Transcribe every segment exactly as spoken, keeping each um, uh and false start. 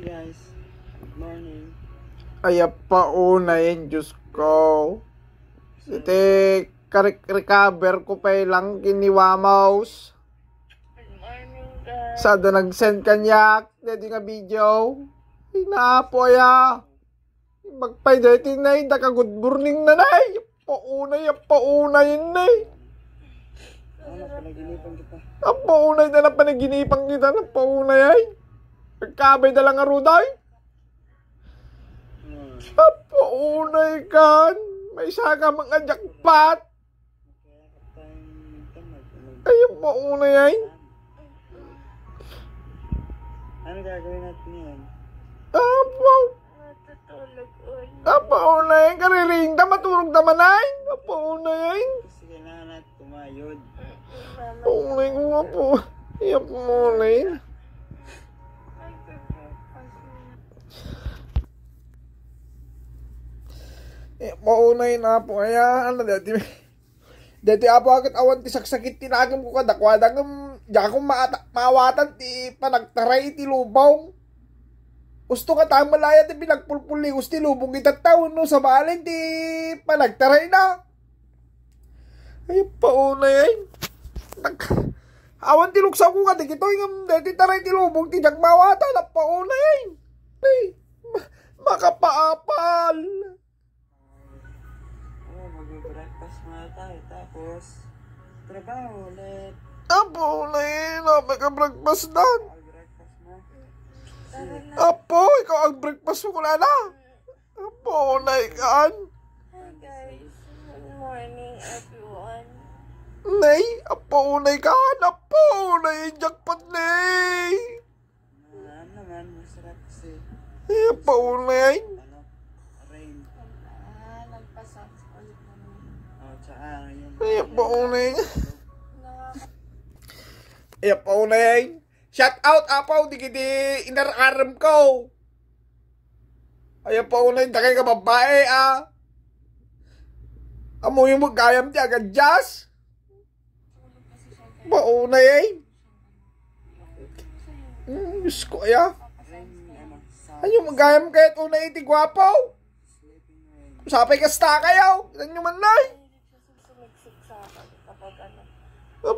Guys, good morning. Ay, apaunay, Diyos ko. Iti karik-recover ko pay lang ken ni Wamos. Good morning, guys. Sada nag-send kaniak daytoy nga video. Ay, naapo aya. Magpay daytoy, nay, da ka good morning na, nay. Apaunay, apaunay, nay. Ano, panaginipan kita. Apaunay da na panaginipan kita, apaunay, ay. Pagkabay da lang nga ruday. Hmm. Apaunay kan. May saka mga jackpot. Ay, apaunay, ay. Ano gagawin natin ngayon? Apo. Matutulog ulit. Apaunay, kariring ta, matulog ta man, ay. Apaunay, ay. Kasi kailangan natin kumayod. Apaunay ko nga po. Ay, apaunay. Ay, apaunay na po. Kaya, ano, dati, dati, apo, agad awan ti saksakit ti nakem ko kadakuada ngem, diak maata-, maawatan ti panagtaray iti lubong. Usto nga ta malaya ti pinagpulpuligos ti lubong ita tao, no, sabali ti panagtarayna. Ay, apaunay, ay. Nag-, awan ti luksaw ko kadagitoy ngem daytoy taray ti lubong ti diak maawatan, apaunay, ay. Ay, ma-, makapaapal. Oh, mag-breakfast muna tayo, tapos trabaho ulit. Apo, nay, napay ka breakfast dan. Mag-breakfast mo. Tara na. Apo, ikaw ang breakfast mo, kulala. Apo, nay, kaan. Hi, guys. Good morning, everyone. Nay, apo, nay, kaan. Apo, nay, jackpot, nay. Ah, ano naman, masarap kasi. Ay, apaunay. Ano, rain. Ah, nagpasok ulit naman. Oh, tsaka yung Ay, apaunay. Ay, apaunay. Shout out, apaw, di kiti inararem ko. Ay, apaunay, dakay ka babae, ah. Amuyo mo gayam ti agadjas. Paunay, ay. Mm, Diyos ko, aya. Ayaw magayam kayat unay iti gwapo. Sapay kasta kayo. Kita nyo man, nay. Sumiksik sa akin kapag ano.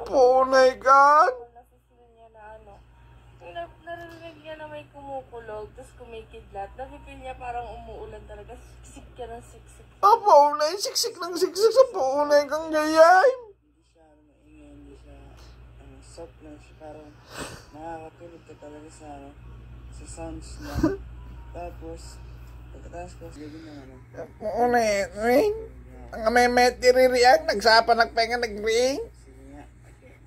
Paunay ka. Nasisiling niya na ano. Yung na-, naririnig niya na may kumukulog, tapos kumikidlat. Nafe-feel niya parang umuulan talaga. Siksik niya ng siksik. Paunay, siksik ng siksik sa paunay kang gayay. Hindi siya, ano, maingay, hindi siya, ano, soft lang siya, parang nakakatulog ka talaga sa, ano, sa sounds niya. Tapos, pagkatapos ko, sabi ng, ano, Paunay, ring. Ang may met iriang, nagsapa nagpenga nagring. Sige nga.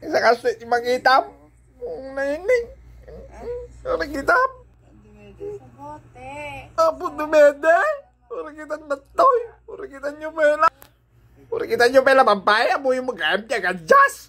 Isa ka sweet yung magitam. Paunay, ring. Ano magitam? Ang dumede. Sa bote. Apo, dumede. Puro kita natoy. Puro kita nyo pela. Puro kita nyo pela, babae. Apo yung mag-ayam niya, ganjas.